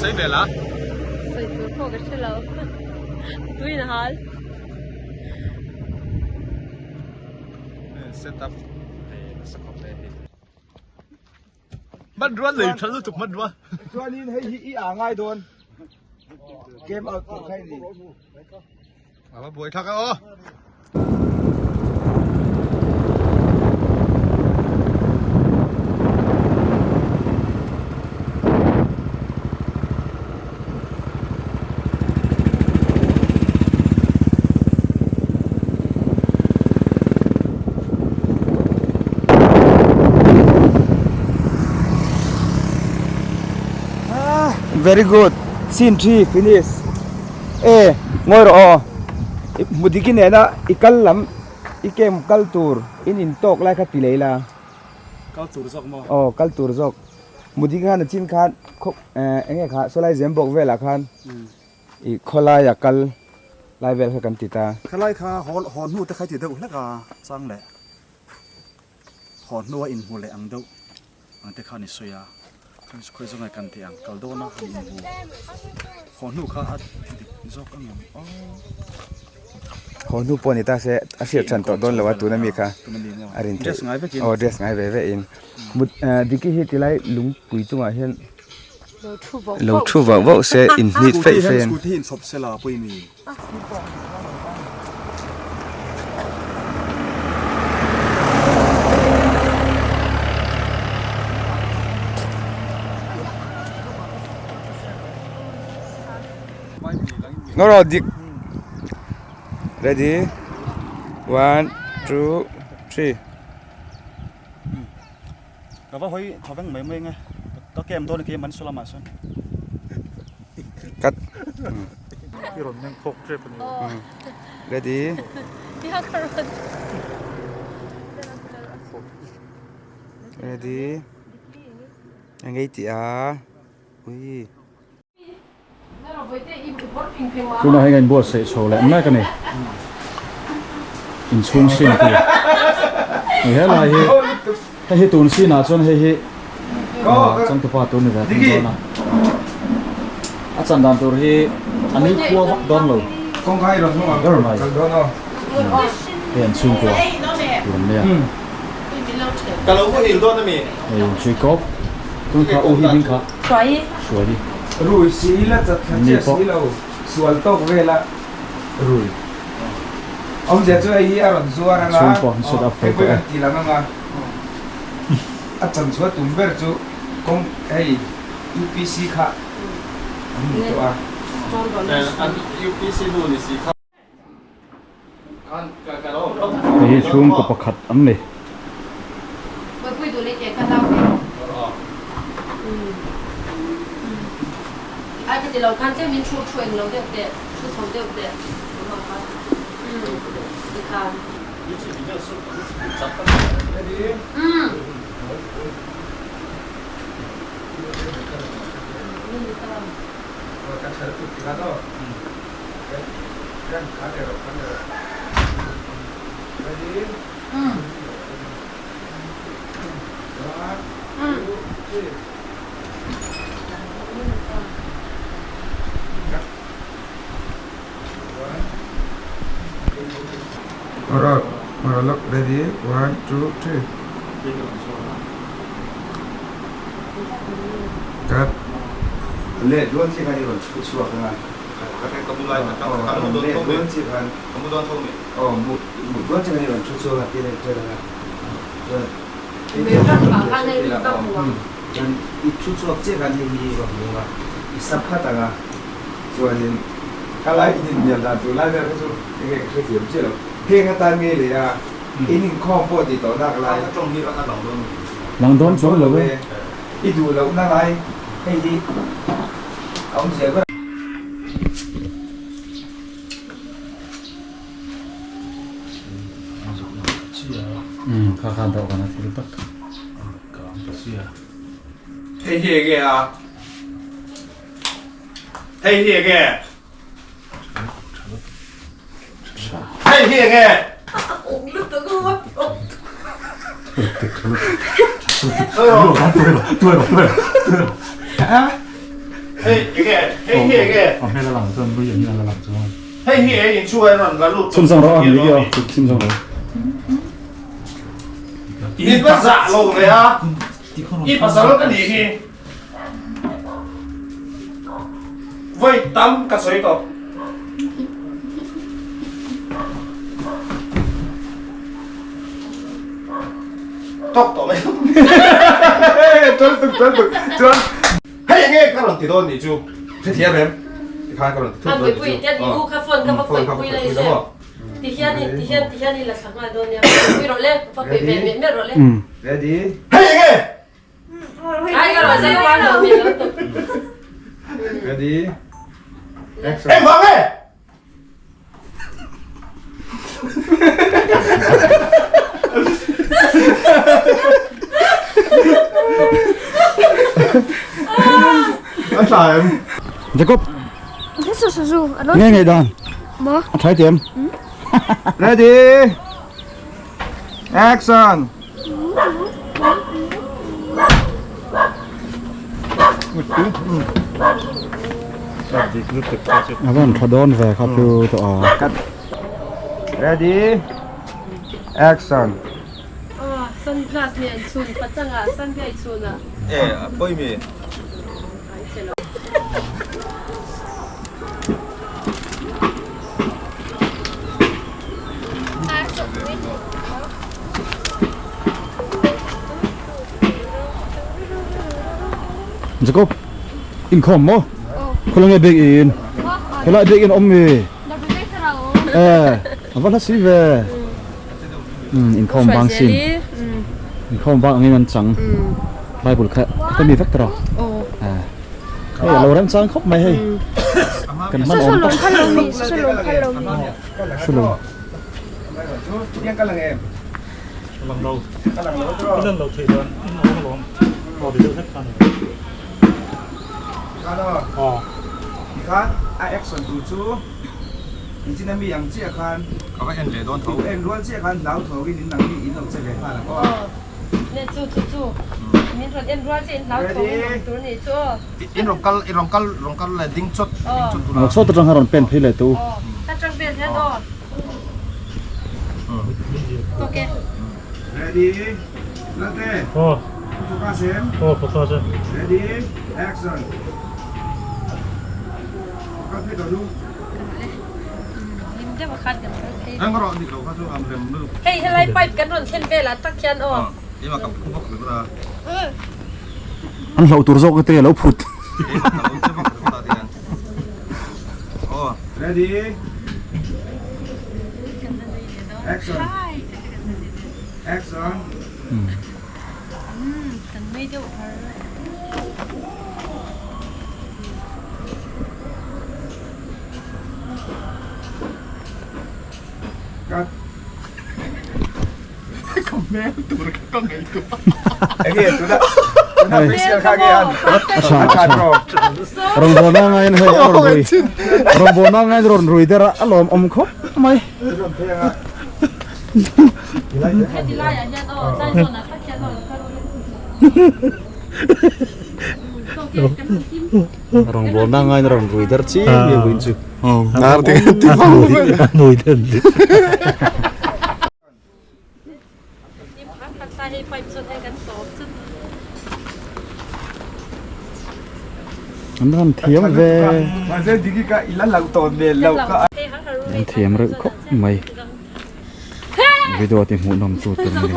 Sawi ve la. Sawi tur pawh ka hre lo. Tuin a hal. Set up ve nasa khawp mai hei. Hmanrua lei tha lutuk hmanrua. Chuanin hei hi i ah ngai dawn. Game out tur kha i ni. A va buai thlak a aw. Very good scene thi finish e ngawi rawh aw hmu dik i nena i kal lam i camp kal tur in in tawk lai kha ti lei la kal tur zawk maw aw kal tur zawk hmu dik khan a chin khan khaw eh eng nge kha sawlai zem bawk velah khan I khawlaia kal lai vel kha kan ti ta. Khalai kha haw haw hnu te kha i ti deuh hlek a chang leh haw hnua inhmu leh ang deuh ang te khan i sawi a, khawi zawngai kan tih ang kal dawn a han inhmu haw hnu kha a dik zawk ang em aw. Haw hnu pawh ni ta se a hriat than tawh dawn lo a tuna mi kha a rin theih aw dress ngai ve ve in mut Diki hi tilai lungpui chungah hian Lo thu vauh vauh se in hnit feih feih an. Scooty hi inchhawp se la pawh i mi. No no dik ready 1 2 3 Ka va hawi tha veng mai mai nge ka kem dawn khi man saw lamah sawn. Cut. I rawn meng phawk tep a ni. Ready. Ready. Engei tih a. Ui. Tunah hian kan buatsaih chho leh mek a ni. Inchhung sin tur hei helai hi hei hi tun sinah chuan hei hi changtupa tur ni ve thung dawn a. A chan dan tur hi a ni khua vak dawn lo ber mai. Hei an chhungkua tur an nia. Hei Jacob tun kha u hi hming kha. Hruai. Hruai. Rui si la chat thla chiah si lo sual tawk vela rui. Awmzia chu hei hi a rawn zuar anga hei pawh an ti lang anga a chan chhuah tum ber chu kawng hei UPC kha an ni tawh a. UPC nu ni si kha. Hei hi chhungkaw pakhat an ni. Lang dawn chuang lo e. Kha khan dawhkan a thil tak. Hei hi enge a? Hei hi enge? Hei hi enge? Chhunzawm rawh a video chhunzawm rawh. I va zah lo ve a, i pasal ka nih hi. Vawi tam ka sawi tawh. Tawk tawh mai. Chuan tuk chuan tuk chuan. Hei enge ka rawn ti dawn nih chu. Hrethiam em? Tikhan ka rawn ti thut dawn nih chu. Pui te u kha phone ka va khawih pui lai hre. Ti hian ti hian ti hian i la thla nghal dawn nia. Pui rawh le, va pui ve meh meh rawh le. Ready? Hei enge? Ai ka rawn zai wan lo mi lo tuk. Ready? Action. Eng vang nge? A tha em? Jacob. Nge nge dan? A thai tiam. Ready? Action! A van tha dawn ve kha chu tawh a. Ready? Action! Oh, sunglass nen chhun pachangah sunday chhunah. Eh, a pawi mi. Jacob inkhawm maw khawlai nge bag in helai bag in awm mi eh a va hla si ve inkhawm bang sin inkhawm bang angin an chang bible kha ka mi vek tawh eh hei a lo remchang khawp mai hei kan hman awm tak sulung Tikhan a action tur chu Nichina mi ang chiah khan Ka va en ve dawn tho. En rual chiah khan hlau tho in in ang mi in lo che ve nghal ang aw. Ne chu chu chu min rawn en rual chiah in hlau tho in awm tur nih chu aw. In rawn kal in rawn kal rawn kal leh ding chawt ding chawt tur a. Chawt atang khan rawn pen phei leh tu. Aw ta tang vel hian aw. Ok. Ready Lalte. Aw. Focus em. Aw focus e. Ready action. Kal phei tawh lu. Hei helai pipe kan rawn thlen velah tak hian aw. An hlauh tur zawk te lo phut. Ready? Action. Action. Kan nui deuh har. Cut. Ka hmel tur kha ka ngaihtuah. Enge tuna tuna facial kha nge an A tha a tha. Rawngbawlna ngaiin hei a rawn rui. Rawngbawlna ngaiin rawn rui der a a lawm awm khawp mai. Heti laiah hian aw tlai zawnah tak hian aw ka rawn Rawngbawlna ngaiin rawn rui der chi mi vawiin chu. Nar te ti vang Nui den. An han thiam ve. An thiam reuh khawp mai. Video te hmuhnawm tu tur a ni.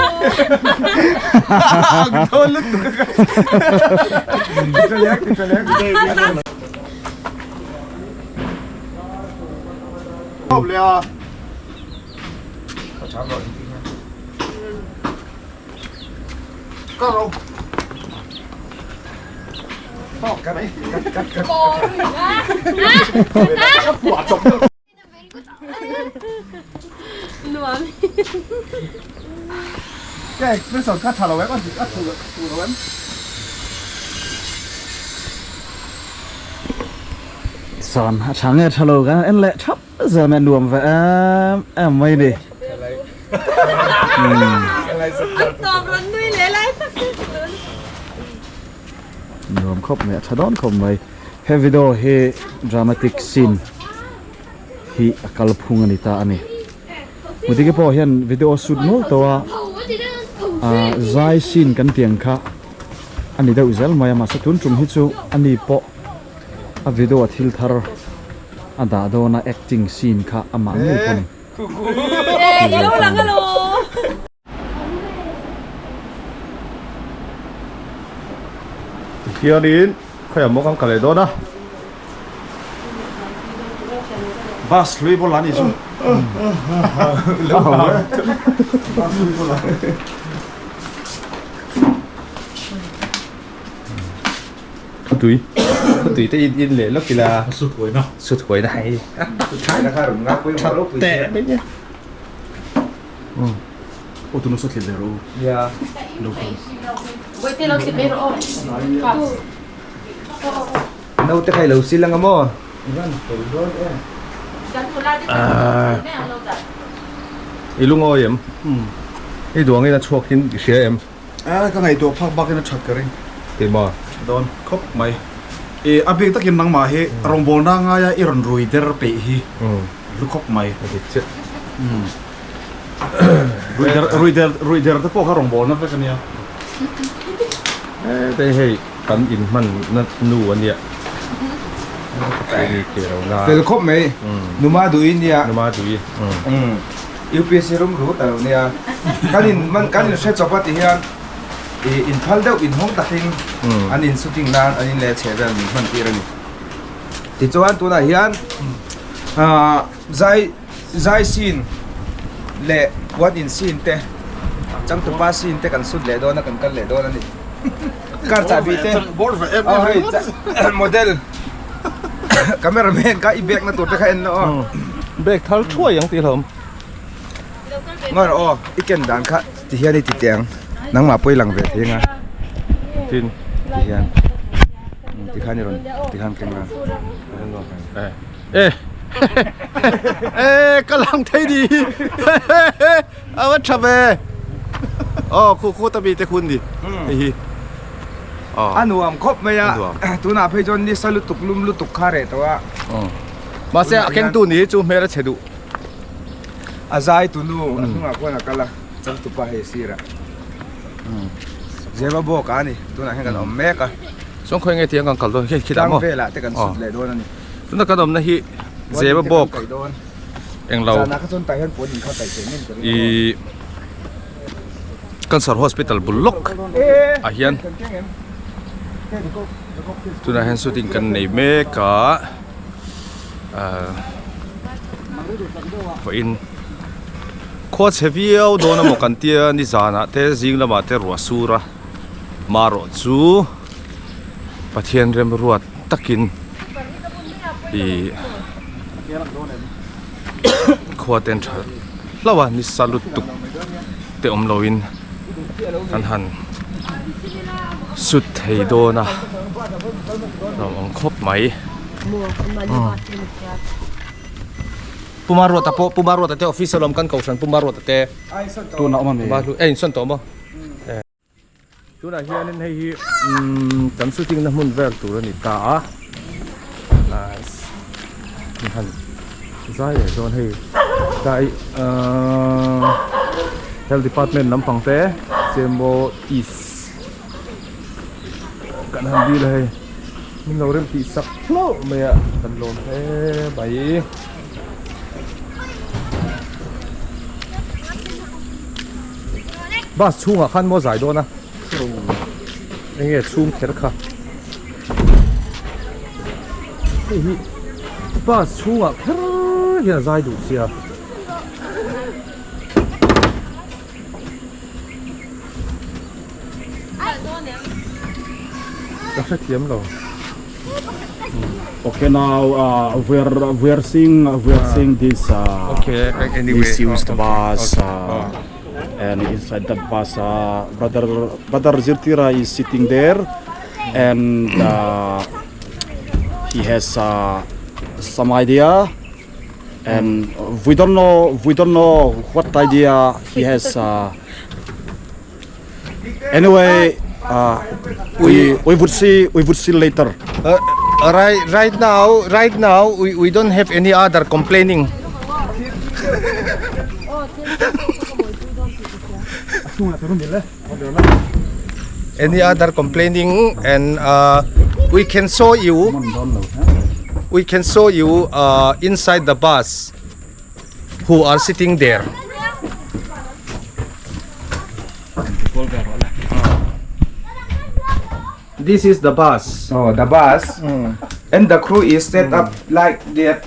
Sawn a tha nge tha lo kan en leh thap zel mai a nuam ve em em mai a ni. Nuam khawp mai a tha dawn khawp mai. He video hi dramatic scene hi a kal phung a ni ta a ni. Mutiki pawh hian video shoot nual tawh a, ah zai scene kan tih ang kha a ni deuh zel mai a mahse tun tum hi chu a ni pawh a video a thil thar a dah dawn a acting scene kha amah ngei pawn Tihianin khawiah maw kan kal leh dawn a. Bus hlui bawlh a nih chu. Bus hlui bawlh a. Khawtui khawtui te in in leh lawk ila. Sut huaina. Sut huaina hei. Sut huaina kha rawn ngak pawimawh ropui teh mai nia. Aw tuna saw thlit ve rawh u. Nia. Bawihte lo thlit mai rawh aw. Naute kha i lo sil anga maw? I van fel dawn em? I lungawi em? I duangin a chhuakin i hria em? A ka ngaihtuah phak bakin a that ka ring. Keimah. Dawn khawp mai. I a bik takin nangmah hi rawngbawlna ngaia i rawn rui der peih hi hlu khawp mai. A dik chiah. Rui der rui der rui der te pawh kha rawngbawlna vek a nia. Hei hei kan inhmanna nu a nia. Ni ke lo na. Fel khawp mai. Numa duhi nia. Numa duhi. UPSC rum ru ta lo nia. Kan in man kan in hre chawp a ti hian i in phal deuh in hawng takin an in shooting nan an in leh chhe vel min hman tir a ni. Tichuan tunah hian ah zai zai scene leh puan in scene te changtupa scene te kan shoot leh dawn a kan kal leh dawn a ni. Car chahbi te aw hei model cameraman kha i bag na tur te kha en la aw. Bag thal thuai ang tih hlawm. Ngar aw i ken dan kha ti hian i ti teh ang nangmah pawh i lang ve thei anga tin ti hian ti khan i rawn ti khan keng a. E e ka lang thei ni a va tha ve aw khu khu ta mi te khun ni hei hi a nuam khawp mai a tunah phei chuan ni sa lutuk lum lutuk kha reh tawh a mahse a kengtu ni chu hmel a chhe duh a zai tu nu a hnungah khuan a kal a changtupa hei sirah zeva bawk a ni tunah hian kan awm mek a chuan khawi nge tiang kan kal dawn hei khitah maw tlang velah te kan sut leh dawn a ni tuna kan awmna hi zeva bawk englo zanah kha chuan tah hian puan in kha kaih theih ngei ka ring i cancer hospital bul lawk ah hian tunah hian shooting kan nei mek a ahh vawiin khua chhe viau dawn emaw kan tia nizanah te zing lamah te ruah sur a marawh chu Pathian remruat takin ih khua ten tha hlauh a nisa lutuk te awm loin kan han sut thei dawn a nuam khawp mai. Puma Ruata pawh Puma Ruata te office a lawm kan kohhran Puma Ruata te Tuna awm a mi? E insawn tawh maw? Tunah hianin hei hi kan shooting na hmun vel tur a ni ta a nice han zai leh dawn hei tlai ahh health department lampang te chemo east kan han dil a hei min lo rem tih sak hlauh mai a kan lawm hle mai. Bus chhungah khan maw zai dawn a enge chhung kher kha hei hi bus chhungah kher hian a zai duh sia. Ka hrethiam lo. Okay now uh, we are we are seeing we are seeing this uh, Okay, anyway. misused Okay, bus okay. uh, and inside that bus uh, brother brother Zirtira is sitting there and uh, he has uh, some idea and we don't know we don't know what idea he has uh, anyway uh, we we would see we would see later. Right, right now, right now we, we don't have any other complaining. Any other complaining and uh, we can show you we can show you uh, inside the bus who are sitting there. This is the bus. Oh, the bus. And the crew is set up like that.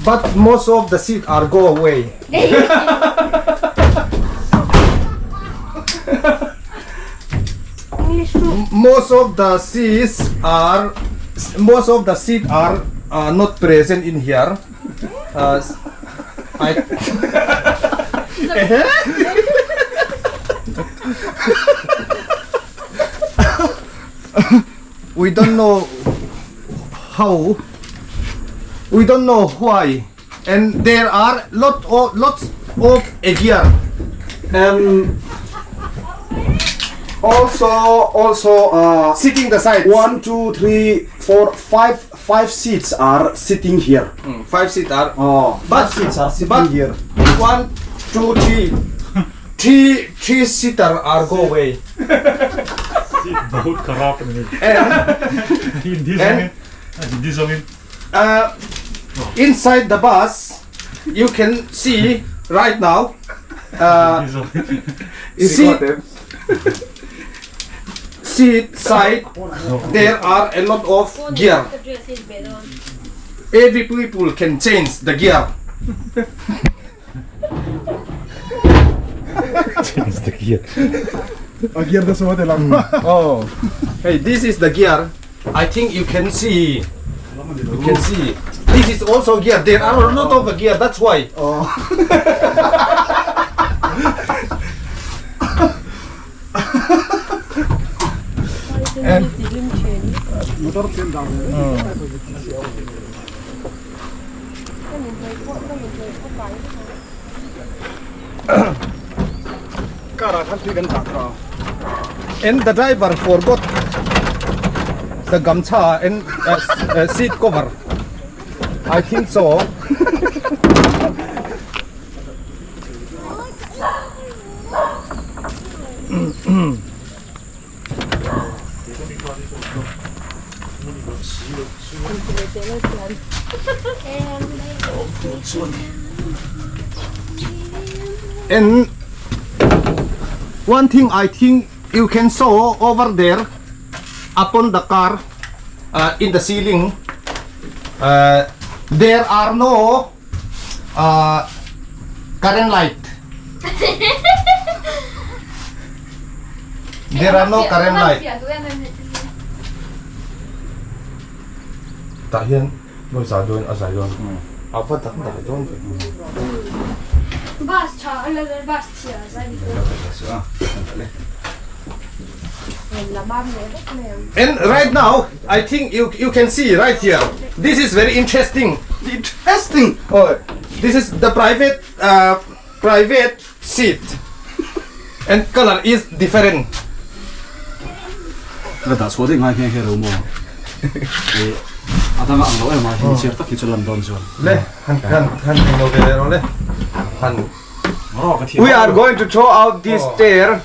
But most of the seat are go away. Most of the seats are most of the seat are uh, not present in here. Uh, I we don't know how we don't know why and there are lot of lots of a gear And also also uh, sitting the side one, two, three, four, five, five seats are sitting here. Five seat are Oh, But- five seats are sitting but here. one two three three three seater are go away बहुत खराब है and Hindi And- Hindi जमीन uh, inside the bus you can see right now uh, See seat seat side there are a lot of gear every people can change the gear A gear da so de lang. Oh, hey, this is the gear. I think you can see. You can see. This is also gear. There are a lot of gear. That's why. Oh. And Kara kan tui kan ta tra. and the driver forgot the gamcha and uh, uh, seat cover. I think so. And one thing I think you can saw over there upon the car uh, in the ceiling uh, there are no uh, current light. There are no current light. Tah hian noi zai dawn a zai dawn a va dang dai dawn ve. Bus tha an la bus chhia zai ni. And right now, I think you you can see right here. This is very interesting. Interesting. Oh, this is the private uh, private seat, and color is different. Ka dah chhuah daih ngai nghe nghe lo maw? Ih a danga ang lo em a hi chhiar tak hi chu lan dawn chuan. Le han han han lo ve le le han. We are going to throw out this chair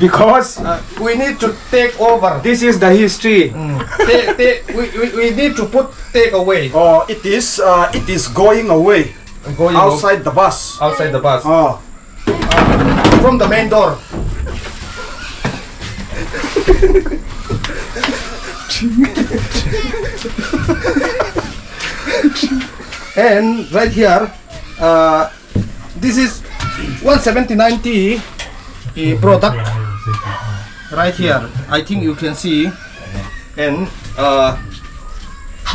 because We need to take over. this is the history. Take, take, we, we, we need to put take away. Oh, it is uh, it is going away Going outside the bus. outside the bus Oh. from the main door. And right here, uh, this is 179T eh, product right here. I think you can see. And uh,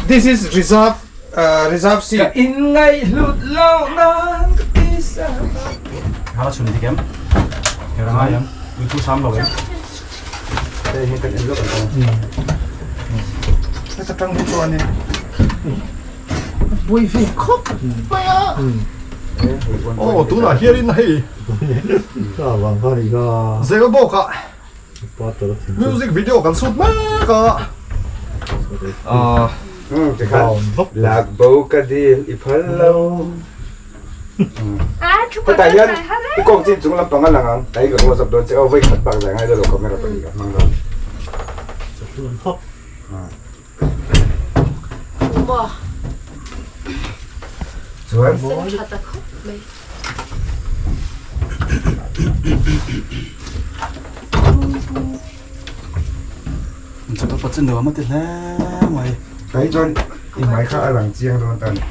this is reserve uh, reserve Ka seat. in ngai hlut lo nan ka ti sa. Hala chhun dik em? Hera ngai em? Ui thu sam lo em? Heta tang hi chuanin buai ve khawp mai a. Aw tunah hianin hei zel bawk ah. Music video kan shoot mek a. Lak bo ka dil i phal lo. Hetah hian i kawng chin chung lampang a lang ang. Tlai ka close up dawn che aw vawi khat bak zai ngai dawn lo camera pahnih ka hmang dawn. Chuan Tlai chuan i hmai kha a lang chiang dawn ta ni.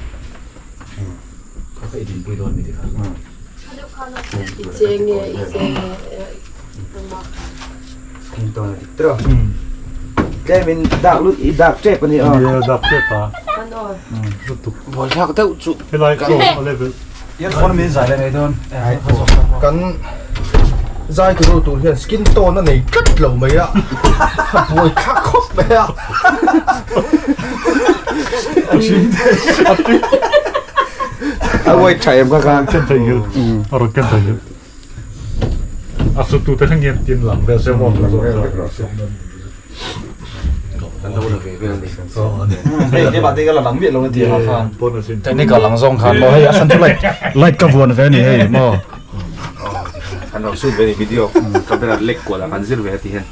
Tlemin dak lut i dak tep ani a. Nia dak tep a. Buaithlak deuh chu. Helai chu a level. Earphone min zai leh mai dawn. Kan zai turu tur hian skin tone a nei tlat lo mai a. Buaithlak khawp mai a. A uai tha em kha khan. Ken thei hill. A rawn ken thei hill. A su tu te thleng hian tin lang vel se maw. Lang vel vek rawh se. Kan lo la ve vel ni. Hei keimah te ka la lang miah lo na ti a khan. Technical lang zawng khan maw hei a hran chu light light ka vuan ve ni hei maw. Kan lo shoot ve ni video camera lek kual ah kan zir ve a ti hian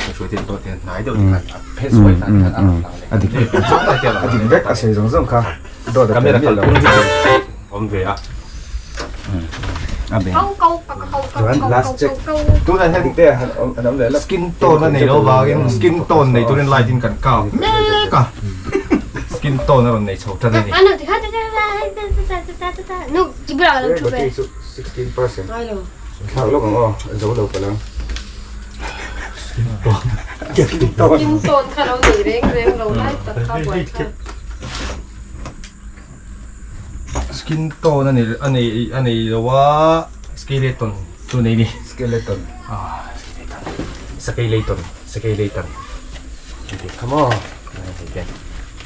ka hruai ten tawh hian hnai deuh ti khan a phe zuai khan khan a rawn lang leh A dik a dik vek a sei zawng zawng kha dawt a camera tel miah lo. kalphung hi chu awm ve a. A be. Chuan last check Tunah hian dik te han awm an awm leh lawk. Skin tone a nei lo vangin skin tone nei turin light in kan kap mek a skin tone a rawn nei chho tan a ni. Battery chu 16% thlak lawk ang aw a zo lo palh ang. Skin tone. Skin tone kha lo nei reng reng lo lai tak kha buai thlak. Skin tone a nei a nei a nei lo a skeleton chu nei ni. Skeleton. Ah skeleton. Skeleton skeleton. Come on.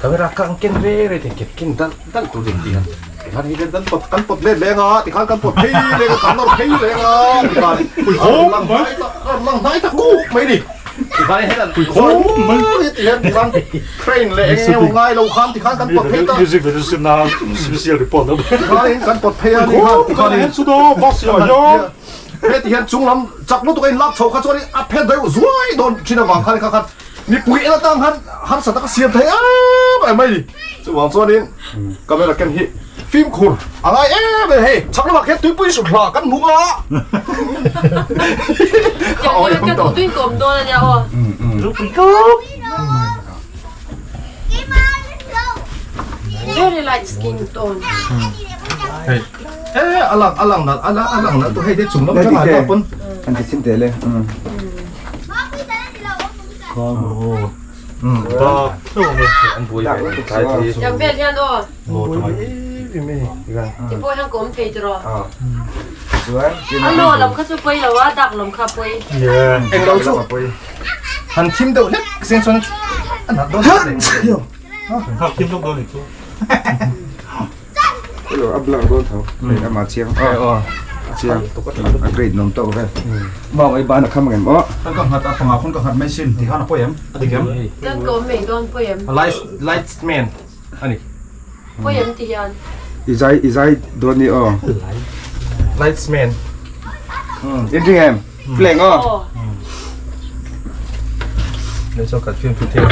Camera ka ang ken re re te ken ken dal dal tur din ti han. Tikhan hi kan pot kan pot let leng a tikhan kan pot phei leng a kan nawr phei leng a tikhan pui khawm lang hnai ta lang hnai ta kuk mai ni. Tikhan hian pui khawm mai ti hian tikhan crane leh eng emaw ngai lo khan tikhan kan pot phei ta. Music video sim na special report lo. Tikhan in kan pot phei a tikhan tikhan in su do box yo yo. He ti hian chung lam chak lutuk a in lak chho kha chuan a phen deuh zuai dawn thin avang khan kha khan Mipui en atang khan harsa taka siam thei em em mai ni. Chuvang chuanin camera ken hi fimkhur a ngai em em hei chhak lamah khian tuipui sut hla kan hmu a. Tiang hian ka tui kawm dawn a nia aw. Very light skin tone. Hei e alang alang nalh alang alang nalh tu hei te chung lam atanga ta pawn. An ti chim teh le. Yang vel hian aw. Ti pawh hian ka awm thei tiraw. A law lam kha chu pawi lo a, dak lam kha a pawi. Eng lo chu han thim deuh hlek seng chuan a nat dawn A blur dawn tho ama chiang a chiang a grade nawm tawk vel mau ei ban a kham angem aw kan ka nghat a panga khun ka nghat mai sin ti khan a pawi em a dik em Kan ka awm mai dawn pawi em light light man ani pawi em ti hian i zai i zai dawn ni aw lights man in ring em fleng aw Nên cho cả phim thu theo.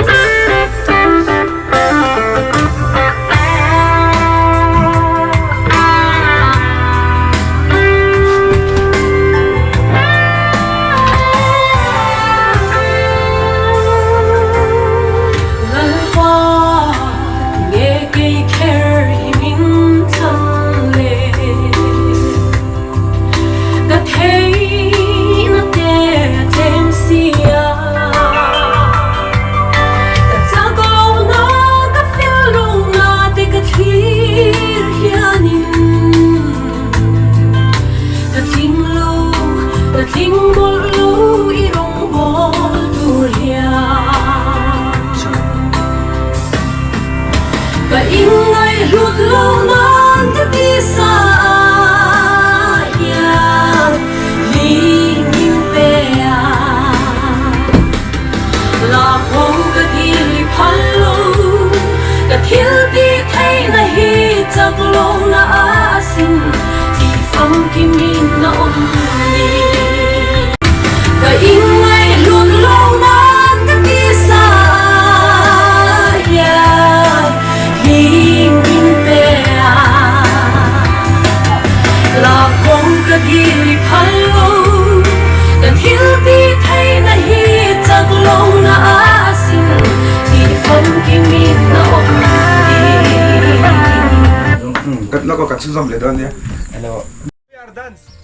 kan chhunzawm leh dawn nia. Hello. We are dance.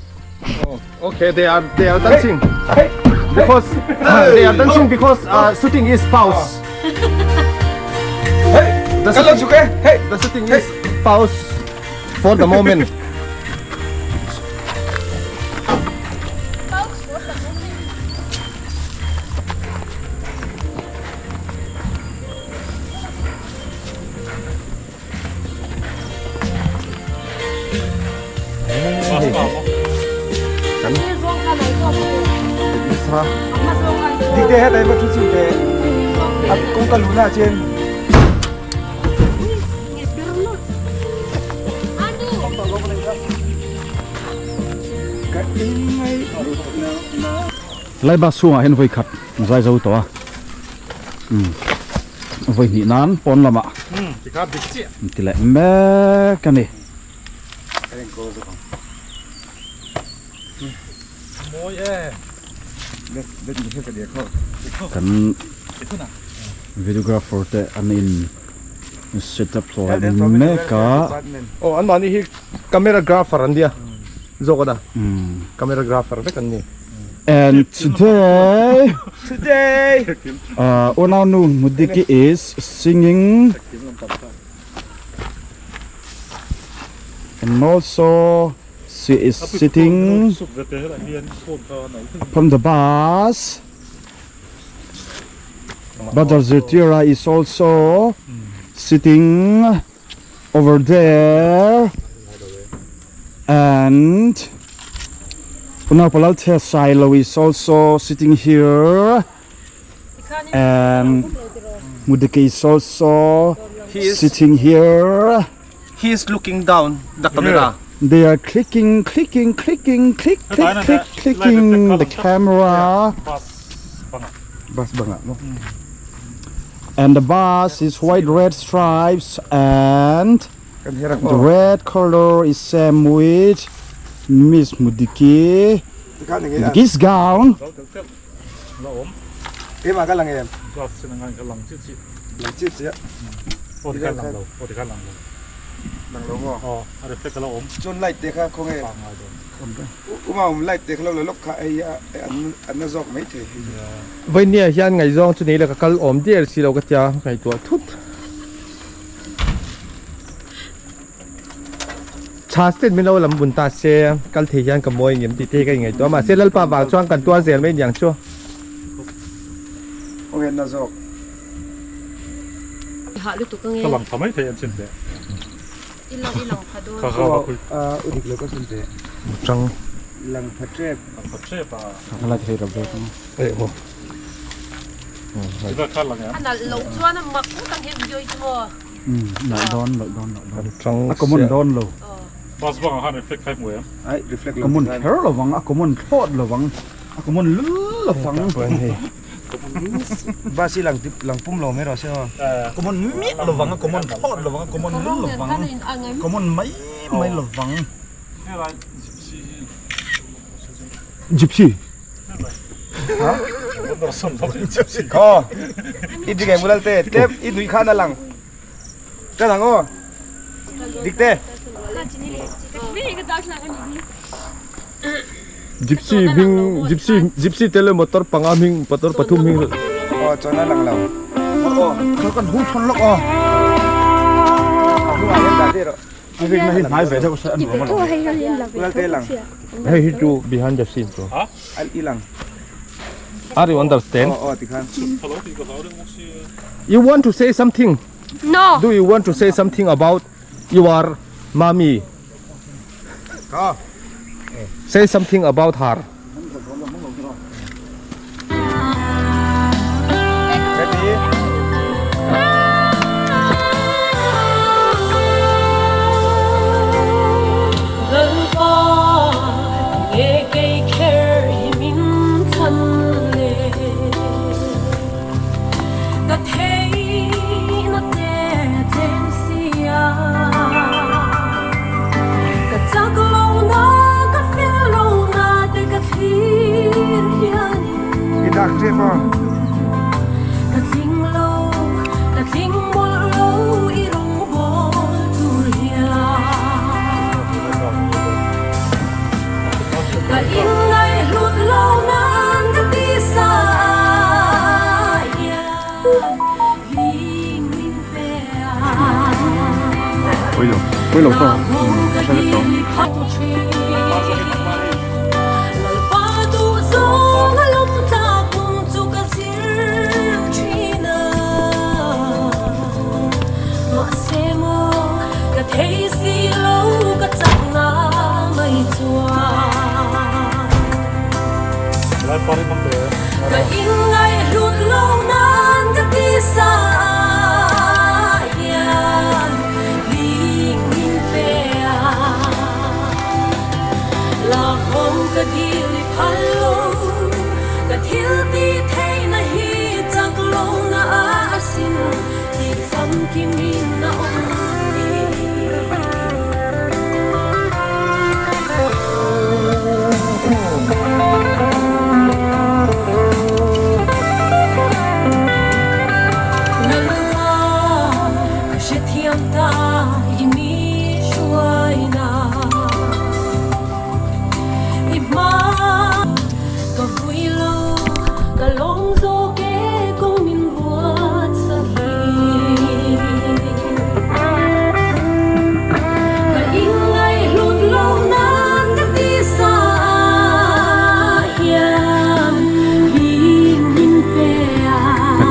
Oh, okay, they are they are dancing. Hey, because they are dancing because uh, shooting is pause. Hey, The kan lo shooting, chuk e. Hey, the shooting is pause for the moment. Dik te hetlai va thu chim te a kawngka luhna ah chuan Lai bus chhungah hian vawi khat zai zo tawh a vawi hnih nan pawn lamah an ti leh mek a ni. Kan videographer te an in set up hlawh mek a. Aw an mahni hi camera grapher an nia zawk a na camera grapher vek an ni. And today Today Unau nu Mudiki is singing and also she is sitting upon the bus. Brother Zirtira is also sitting over there and Unau Palalthia Sailo is also sitting here and Mudiki is also sitting here. He is looking down the camera. They are clicking, clicking, clicking, click, click, click, clicking the camera. Bus banga maw. And the bus is white red stripes and the red color is same with Miss Mudiki. Mudiki's gown. Keimah ka lang em? Glass sin angai ka lang chiah chiah. Lang chiah chiah. Aw tikhan lang lo, aw tikhan lang lo. Lang lo maw? Aw, a reflect a lo awm. Chuan light te kha khawnge? Pangngai dawn. Uma awm light te kha lo la lawk kha hei a an na zawk mai thei hei. Vainia hian ngaihzawng chu nei la ka kal awm diar si lo ka tia ngaihtuah thut. Chhas ten min lo lam bun ta se kal thei hian ka mawi ngem tih te hi ka inngaihtuah a mahse Lalpa vang chuan kan tuar zel mai niang chu. Khawnge na zawk. Hah lutuk ange. Ka lang tha mai thei an chin teh. I lang i lang pha dawn. Ka ka va khui. U dik lo ka sun teh. Tang. Lang pha tep. Lang pha tep a. Ka la thei ro bek ang. Eh ho. Tiva kha lang em. A nalh loh chuan a mak ngawt ang he video hi chu maw. Umm nalh dawn loh dawn loh dawn. Tang. A common dawn lo. Bus bangah khan reflect kha i hmu em? Ai reflect lo. Common kher lovang a common thlawt lovang a common lul lovang. Bus hi lang lang pum lo mai rawh se aw. Common miah lovang a common thlawt lovang a common lul lovang common mai mai lovang. Helai gypsy hi. Gypsy. Aw i dik em ulal te tlem i nuih khan a lang ka lang aw dik te. Gypsy hming gypsy gypsy te leh motor panga hming motor pathum hming aw chuan a lang lo aw chuan kan hung thawn lawk aw a hnungah hian dah daih rawh a rikna hi hnai ve deuh se a nuam alawm ulal te lang hei hi chu behind the scene chu a i lang are you understand aw aw tikhan you want to say something no do you want to say something about your mommy Say something about her. Lalpa nge kei kher hi min thlan le ka theihna te a tlem sia ka chak lohna ka fel lohna te ka thlir hianin ka tling lo ka tling mawlh lo i rawngbawl tur hian. Pui lo tawh ka hre vek tawh.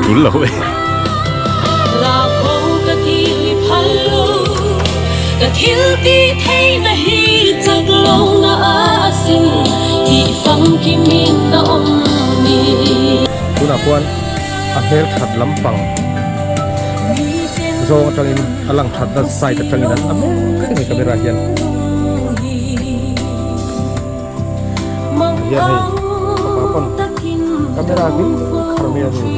Tul lo e. Tunah khuan a hmel that lampang zawng atangin a lang thatna side atangin an a mek a ni camera hian hian hei fapa pawn camera hi khar mai a ni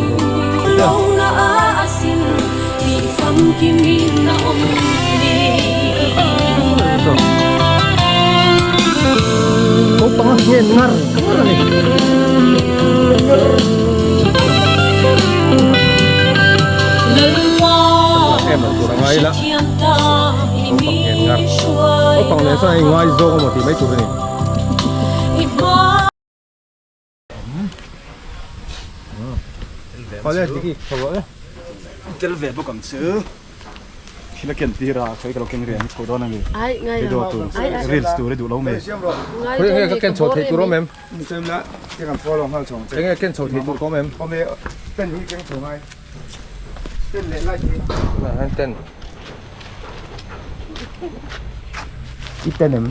naupang a ngen ngar ngar a ni. Em lo tur a ngai la naupang ngen ngar naupang leh chuan a ingai zawk amaw tih mai tur a ni. Tel ve bawk ang chu thil a ken tir a khawi ka lo keng rian chho dawn a mi video tur reels tur i duh lo mi Khawi nge ka ken chho theih tur awm em enge ken chho theih tur ka awm em ten I ten em?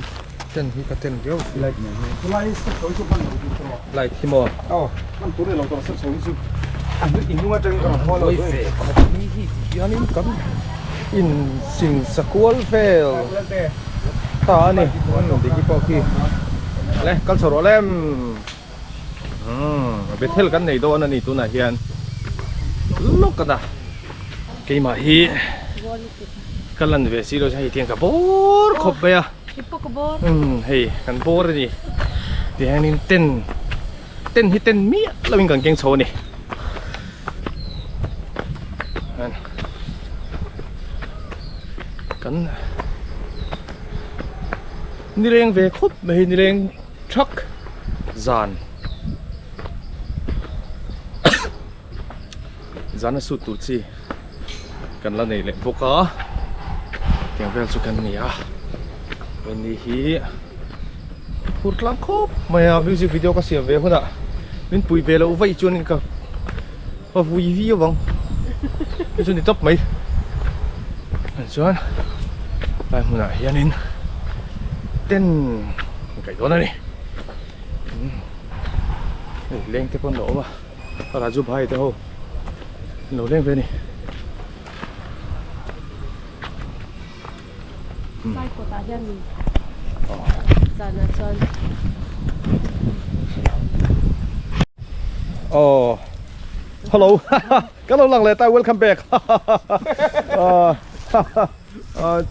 Ten hi ka ten viau. Light nen hian. Tunlai step chho hi chu hman lo tur tawh. Light hi maw? Aw, hman tur ni lo tawh step chho hi chu. A hnu i hnung atangin ka rawn haw lo Pawi ve khawp hi hi ti hianin kan in sing sa kual vel ta a ni. Diki pawh khi le kal chho rawh lem. Umm Bethel kan nei dawn a ni tunah hian lawk a dah. Keimah hi ka lan ve si lo chuan hei tiang ka bawr khawp mai a. Umm hei kan bawr a ni. Tihianin ten ten hi ten miah lovin kan keng chho a ni. Kan nileng ve khawp mai hei nileng thak zan zan a sut tur chi kan la nei leh bawk a tiang vel chu kan ni a ni hi phur tlang khawp mai a music video ka siam ve hunah min pui ve loh vaih chuan ka ka vui viau ang chu chu ni tawp mai chuan lai hmunah hianin ten kaih dawn a ni hei leng te pawh an lo awm a Raju bhai te ho an lo leng ve a ni. Lai kawtah hian min zanah chuan. Oh hello ka lo lang leh ta welcome back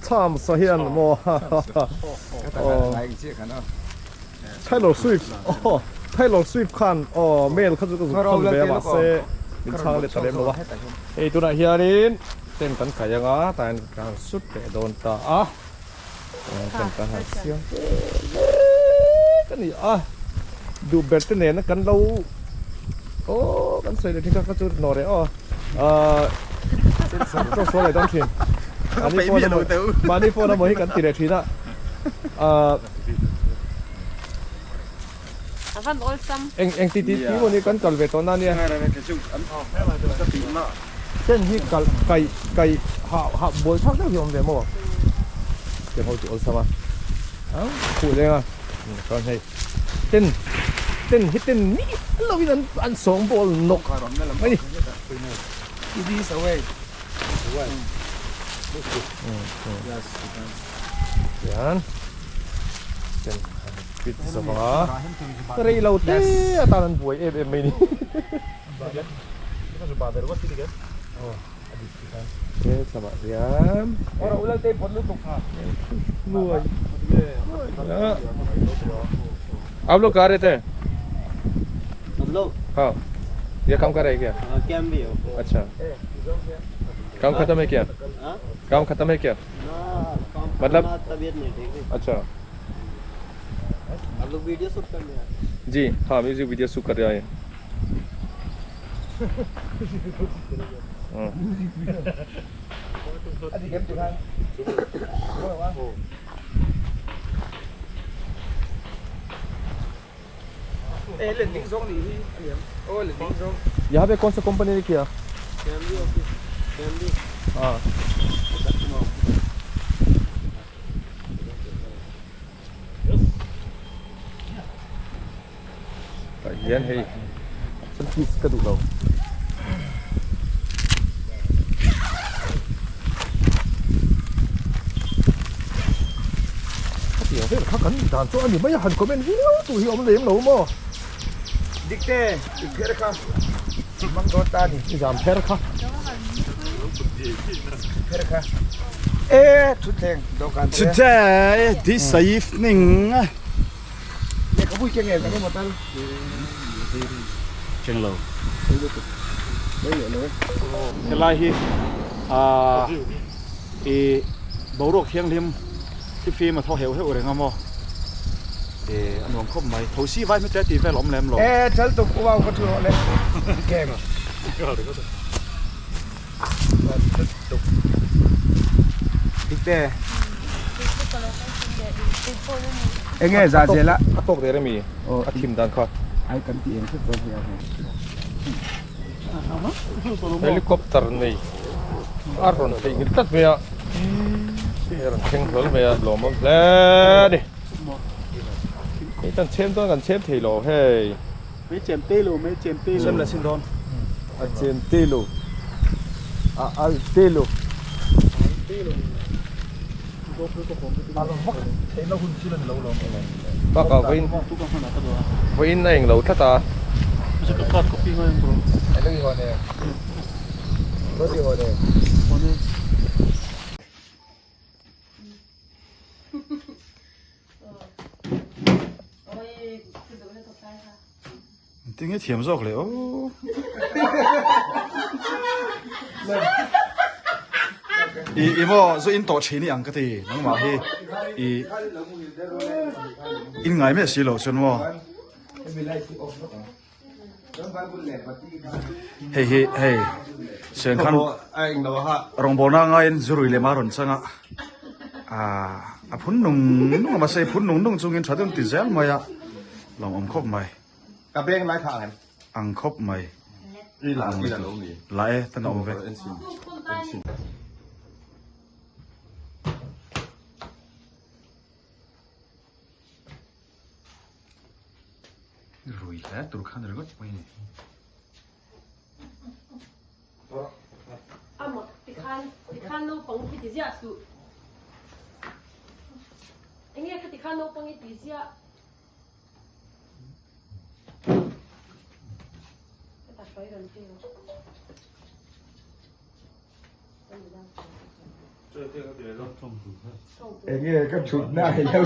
Charms a hian maw Taylor Swift oh Taylor Swift khan oh mail kha chu ka zuk thawn ve a mahse min chhang let ta lem lo a hei tunah hianin Tent kan kai anga tah hian kan han sut leh dawn ta a tent kan han siam ve mek a ni a duh ber te nena kan lo aw kan sawi leh thin kha kha chu nawh reh aw ahh ka sawi leh dawn thin. Mahni phone emaw mahni phone emaw hi kan ti leh thin a ah A van awlsam. Eng eng ti ti ti maw ni kan kal ve tawh na nia. Chen hi kal kai kai hah hah buai thlak deuh hi awm ve maw? Tiang ho chu awlsam a ang khuh leng a chuan hei ten ten hi ten miah lovin an an sawng bawl nawk mai ni. Tian ten an fit zavang a rei lo te atan an buai em em mai ni. He thlamah hian आप लोग कहाँ रहते हैं हम लोग हाँ ये काम कर रहे हैं क्या हाँ, कैम भी हो अच्छा काम खत्म है क्या हाँ? काम खत्म है क्या ना काम मतलब- ना, तबीयत नहीं ठीक है अच्छा हम लोग वीडियो शूट करने आए जी हाँ music video shoot कर रहे हैं यहाँ पे कौन सा कंपनी ने किया कैमरी ऑफिस कैमरी हाँ Tah hian hei chuan kiss ka duh lo. Khatiang vel kha kan dan chu a ni mai a han comment viau tur hi a awm lem lo maw? Dikte i pher kha mang dawn ta ni. I zam pher kha. Pher kha e thutthleng dawhkan te. Today this evening Lehkhabu i keng em eng emaw tal. Keng lo. Helai hi ah i boruak thianghlim hi fim a thaw heuh heuh reng a maw e a nuam khawp mai thosi vai hmete tih vel a awm lem lo. E thal tuk u au ka thu rawh le keng. Dikte. Enge za zela. A tawk der ami a thim dan kha. Ai kan ti eng thut dawn hi a. Helicopter nei a rawn theih ngil tlat mai a. A rawn thleng hlawl mai a lawmawm hle a ni. Hei kan chhem dawn kan chhem thei lo hei. Mei chem te lo, mei chem te lo. Sem la sin dawn. A chem te lo. A al te lo. Bakah vawiin vawiin a englo tlat a. Tinge thiam zawk le aw. I i maw zu in tawh thin i ang ka ti nangmah hi i in ngai miah si loh chuan maw. Hei hi hei Seng khan rawngbawlna ngaiin zurui lem a rawn chang a ah a phun nung nung a mahse phun nung nung chungin tha deuh an ti zel mai a lawmawm khawp mai Ka beng lai kha ang em? Ang khawp mai I la i la lo mi. La e tan a awm ve. Rui hle tur khan ringawt mai a ni. Ama tikhan tikhan naupang khi ti ziah suh. Enge kha tikhan naupang i ti ziah. Ka ta hruai rawn ti rawh. Enge ka thutna hi lo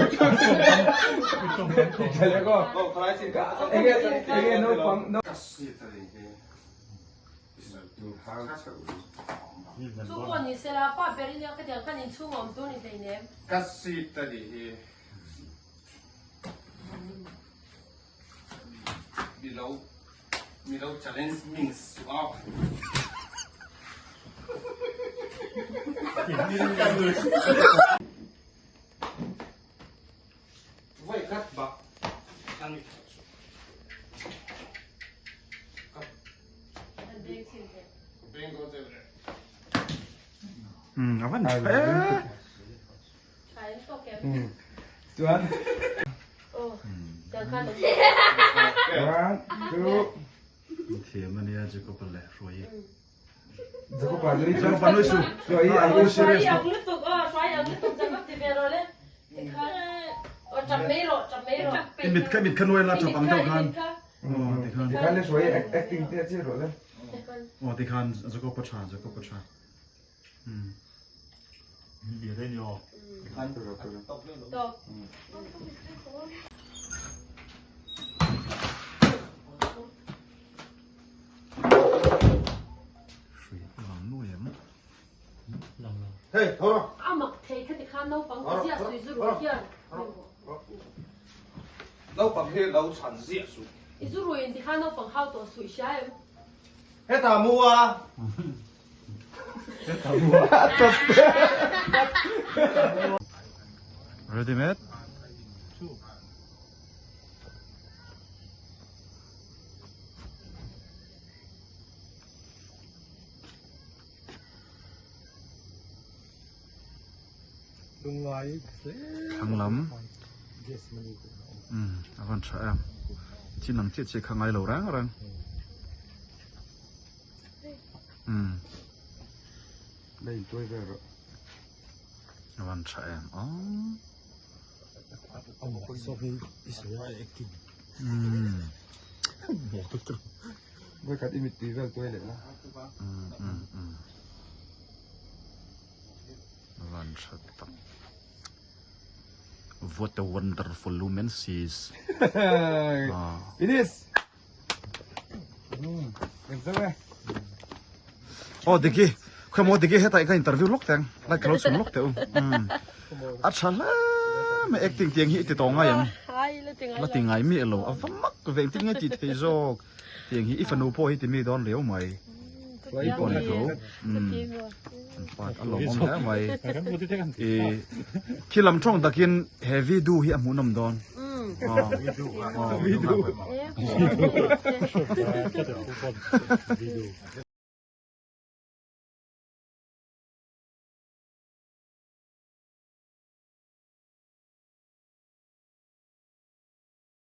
enge enge naupang Chu pawh ni sela pa ber in ka tiang khan inchhung a awm tur ni hleinem. Ka seat a nih hi. Milo Milo challenge means suh a. A van tha e. Chuan. One, two. Thiam a nia Jacob-a leh Hruaii. Jacob-a nui chu. Jacob-a nui su. Hruaii a nui serious. Hruaii ang lutuk aw, Hruaii ang lutuk Jacob ti ve rawh le. Tikhan aw tap mai rawh, tap mai rawh. I mit kha, i mit kha nuai la tap ang deuh khan. Aw tikhan. Tikhan le Hruaii acting te a chir rawh le. Aw tikhan Jacob-a tha, Jacob-a tha. Amak thei kha tikhan naupang te ziah sui zu ruih hian. Naupang hi lo chhan ziah suh. I zu ruiin tikhan naupang hau tawh suih hria em? Hetah mu a. Ready mate? Thlang lam a van tha em chin ang chiah chiah kha ngai lo reng reng. Umm. La in tuai vel rawh. A van tha em aww. Umm. Vawikhat i mittui vel tuai leh la. Umm umm umm. A van tha tak. What a wonderful lumen sis. Finish. Aw Diki, khawi maw Diki hetah ka interview lawk teng, like ka lo chhun lawk teh u. A tha hle mai acting tiang hi i ti tawh ngai ang. La ti ngai miah lo, a va mak ve engtin nge tih thei zawk tiang hi i fanu pawh hi ti mi dawn riau mai. I pawh ni tho. An part a lawmawm hle mai. I khi lam thawng takin he video hi a hmuhnawm dawn. Video. Video.